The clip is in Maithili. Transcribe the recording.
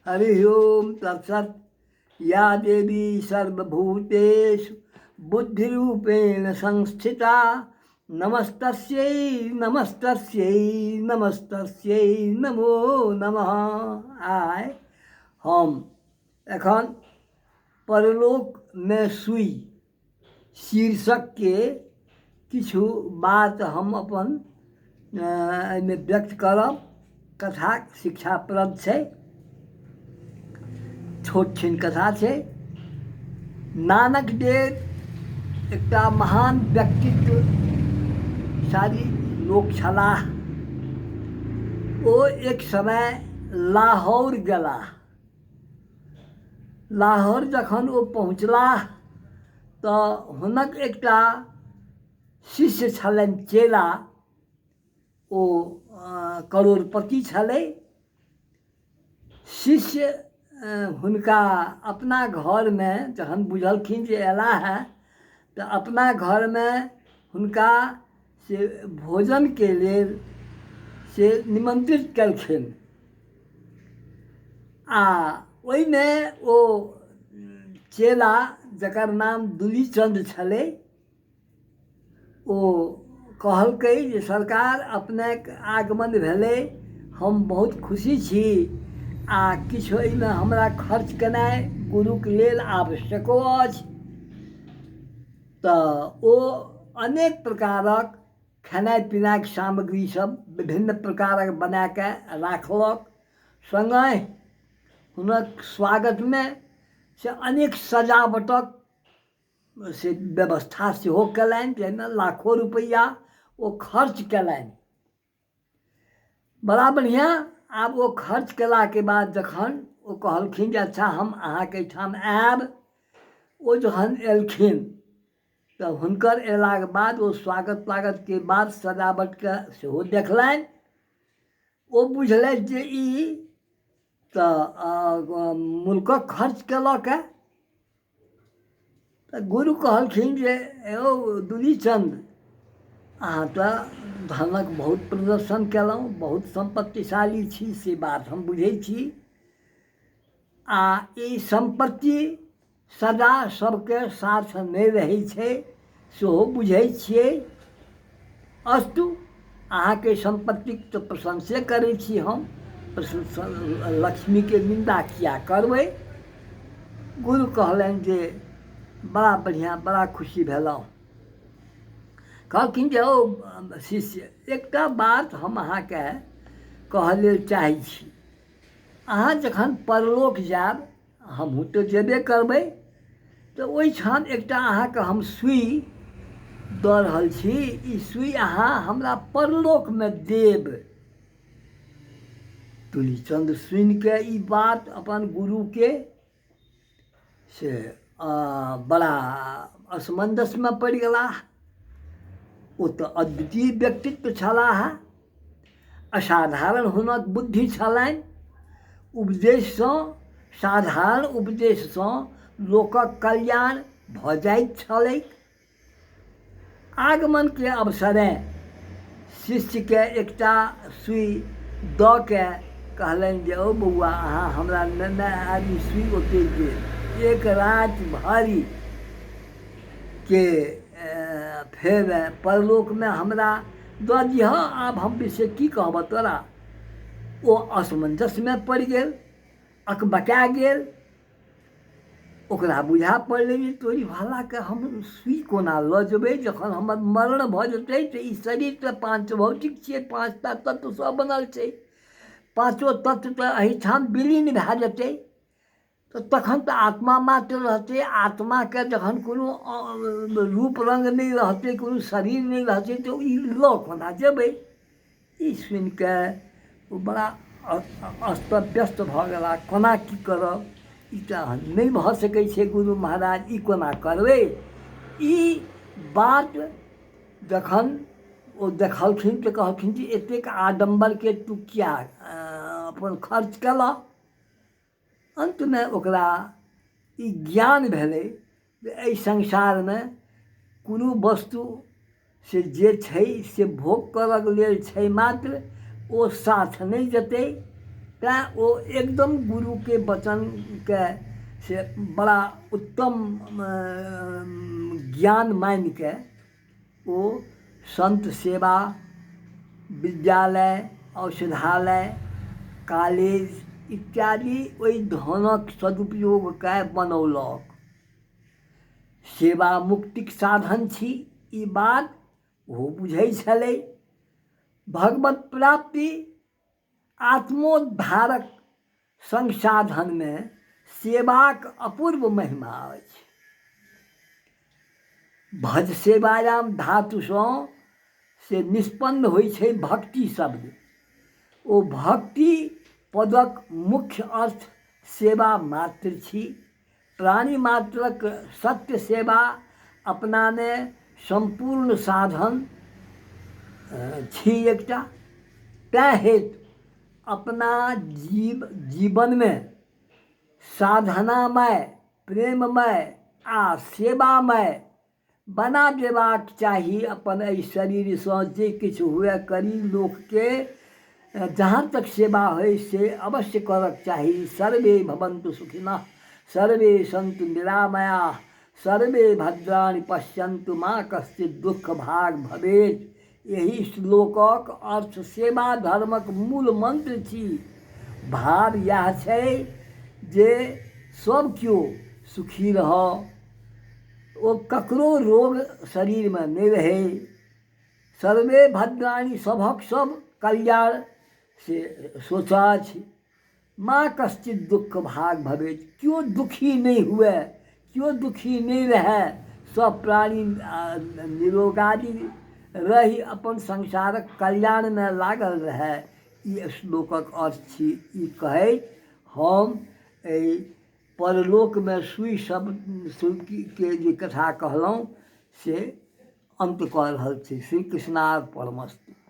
हरि ओम तत्सत। या देवी सर्वभूतेषु बुद्धिरूपेण संस्थिता नमस्तस्यै नमस्तस्यै नमस्तस्यै नमो नमः। आइ हम एखन परलोकमे सुइ शीर्षकके किछु बात हम अपन एहिमे व्यक्त करब। कथा शिक्षाप्रद छै, छोट छिन कथा छै। नानक देव एकटा महान व्यक्तित्वशाली लोक छलाह। ओ एक समय लाहौर गेलाह। लाहौर जखन ओ पहुँचलाह तऽ हुनक एकटा शिष्य छलनि चेला, ओ करोड़पति छलै। शिष्य हुनका अपना घरमे जखन बुझलखिन जे अयलाह हेँ तऽ अपना घरमे हुनका से भोजनके लेल से निमन्त्रित केलखिन आ ओहिमे ओ चेला जकर नाम दुलीचन्द छलै ओ कहलकै जे सरकार अपनेके आगमन भेलै, हम बहुत खुशी छी आ किछु एहिमे हमरा खर्च केनाइ गुरुके लेल आवश्यको अछि। तऽ ओ अनेक प्रकारक खेनाइ पिनाइके सामग्री सब विभिन्न प्रकारक बनाके राखलक, सङ्गहि हुनक स्वागतमे से अनेक सजावटक से व्यवस्था सेहो कयलनि, जाहिमे लाखो रुपैआ ओ खर्च कयलनि। बड़ा बढ़िआँ। आब ओ खर्च कयलाके बाद जखन ओ कहलखिन जे अच्छा हम अहाँके एहिठाम आयब, ओ जखन एलखिन तऽ हुनकर अयलाके बाद ओ स्वागत तागतके बाद सजावटके सेहो देखलनि। ओ बुझलथि जे ई तऽ मुल्कक खर्च केलक हँ। तऽ गुरु कहलखिन जे यौ दुलीचन्द, अहाँ तऽ धनक बहुत प्रदर्शन कयलहुँ, बहुत सम्पत्तिशाली छी से बात हम बुझै छी, आ ई सम्पत्ति सदा सबके साथ नहि रहै छै सेहो बुझै छियै। अस्तु, अहाँके सम्पत्तिक तऽ प्रशंसे करै छी हम, प्रशंसा लक्ष्मीके निन्दा किया करबै। गुरु कहलनि जे बड़ा बढ़िआँ, बड़ा खुशी भेलहुँ। कहलखिन जे ओ शिष्य, एकटा बात हम अहाँके कहऽ लेल चाहै छी। अहाँ जखन परलोक जायब, हमहूँ तऽ जेबे करबै, तऽ ओहिठाम एकटा अहाँके हम सुइ दऽ रहल छी, ई सुइ अहाँ हमरा परलोकमे देब। तुलीचन्द सुनिके ई बात अपन गुरुके से बड़ा असमंजसमे पड़ि गेलाह। ओ तऽ अद्वितीय व्यक्तित्व छलाह, असाधारण हुनक बुद्धि छलनि। उपदेशसँ, साधारण उपदेशसँ लोकक कल्याण भऽ जाइत छलैक। आगमनके अवसरे शिष्यके एकटा सुइ दऽ के कहलनि जे ओ बौआ, अहाँ हमरा नेने आयब ई सुइ ओतहि देब। एक राति भरिके फेर परलोकमे हमरा दऽ दिहऽ। आब हम विशेष की कहबऽ तोरा। ओ असमंजसमे पड़ि गेल, अकबका गेल। ओकरा बुझा पड़लै जे तोरी भालाके हम सुइ कोना लऽ जेबै, जखन हमर मरण भऽ जेतै तऽ ई शरीर तऽ पाँच भौतिक छियै, पाँचटा तत्वसँ बनल छै, पाँचो तत्व तऽ एहिठाम विलीन भए जेतै, तऽ तखन तऽ आत्मा मात्र रहतै। आत्माके जखन कोनो रूप रङ्ग नहि रहतै, कोनो शरीर नहि रहतै, तऽ ई लऽ कोना जेबै। ई सुनिके ओ बड़ा अस्त व्यस्त भऽ गेला, कोना की करब, ई तऽ नहि भऽ सकै छै गुरु महाराज, ई कोना करबै। ई बात जखन ओ देखलखिन तऽ कहलखिन जे एतेक आडम्बरके तू किया अपन खर्च केलह। अन्तमे ओकरा ई ज्ञान भेलै जे एहि संसारमे कोनो वस्तु से जे छै से भोग करऽके लेल छै मात्र, ओ साथ नहि जेतै। तैँ ओ एकदम गुरुके वचनके से बड़ा उत्तम ज्ञान मानिके ओ सन्त सेवा, विद्यालय, औषधालय, कॉलेज इत्यादि ओहि धनक सदुपयोग कए बनौलक। सेवा मुक्तिक साधन छी, ई बात ओहो बुझै छलै। भगवत प्राप्ति आत्मोद्धारक संसाधनमे सेवाक अपूर्व महिमा अछि। भज सेवायाम धातुसँ से निष्पन्न होइ छै भक्ति शब्द। ओ भक्ति पदक मुख्य अर्थ सेवा मात्र छी। प्राणी मात्रक सत्य सेवा अपनामे सम्पूर्ण साधन छी एकटा। तैँ हेतु अपना जीवनमे साधनामय, प्रेममय आ सेवामय बना देबाक चाही। अपन एहि शरीरसँ जे किछु हुए करी, लोकके जहाँ तक सेवा होइ से अवश्य करक चाही। सर्वे भवन्तु सुखिनः, सर्वे सन्तु निरामयाः, सर्वे भद्राणि पश्यन्तु मा कश्चित् दुःख भाग भवेत्। एहि श्लोकक अर्थ सेवा धर्मक मूल मन्त्र छी। भाव इएह छै जे सब केओ सुखी रहऽ, ओ ककरो रोग शरीरमे नहि रहै। सर्वे भद्राणि, सभक सब कल्याण से सोचथि। माँ कश्चित दुःख भाग भवेत्, केओ दुखी नहि हुए, केओ दुखी नहि रहए, सब प्राणी निरोगादी रहि अपन संसारक कल्याणमे लागल रहए, ई श्लोकक अर्थ छी। ई कहैत हम एहि परलोकमे सुइ सब सुइके जे कथा कहलहुँ से अन्त कऽ रहल छी। श्री कृष्णार्पणमस्तु।